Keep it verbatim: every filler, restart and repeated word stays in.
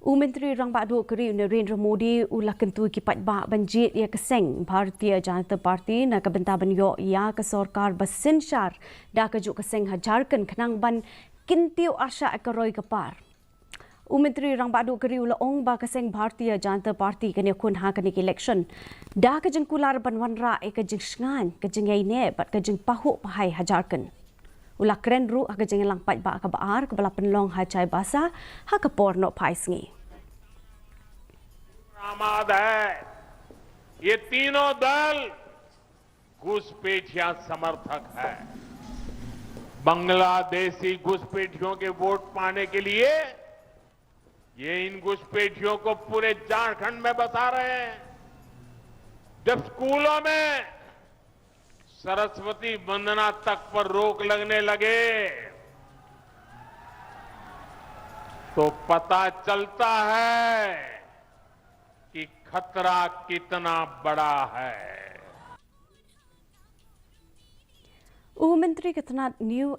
U Myntri Rangbah Duh ka ri u Narendra Modi u la kyntu ïa ki paidbah ban jied ïa ka seng Bharatiya Janata Party na ka bynta ban ïoh ïa ka sorkar ba synshar da kajuh ka seng ha Jharkhand khnang ban kyntiew arshah ïa ka roi ka par. U Myntri Rangbah Duh ka ri u la ong ba ka seng Bharatiya Janata Party kan ïakhun ha kane ka election da ka jingkular ban wanrah ïa ka jingshngaiñ, ka jingïaineh bad ka jingpahuh pahai ha Jharkhand. U la kren ruh ha ka jingïalang paidbah kaba ar kaba la pynlong ha Chaibasa ha ka por nohphai sngi. आबाद है। ये तीनों दल घुसपैठिया समर्थक है। बांग्लादेशी घुसपैठियों के वोट पाने के लिए ये इन घुसपैठियों को पूरे झारखंड में बसा रहे हैं। जब स्कूलों में सरस्वती वंदना तक पर रोक लगने लगे तो पता चलता है कि खतरा कितना बड़ा है। U Myntri ka tnad New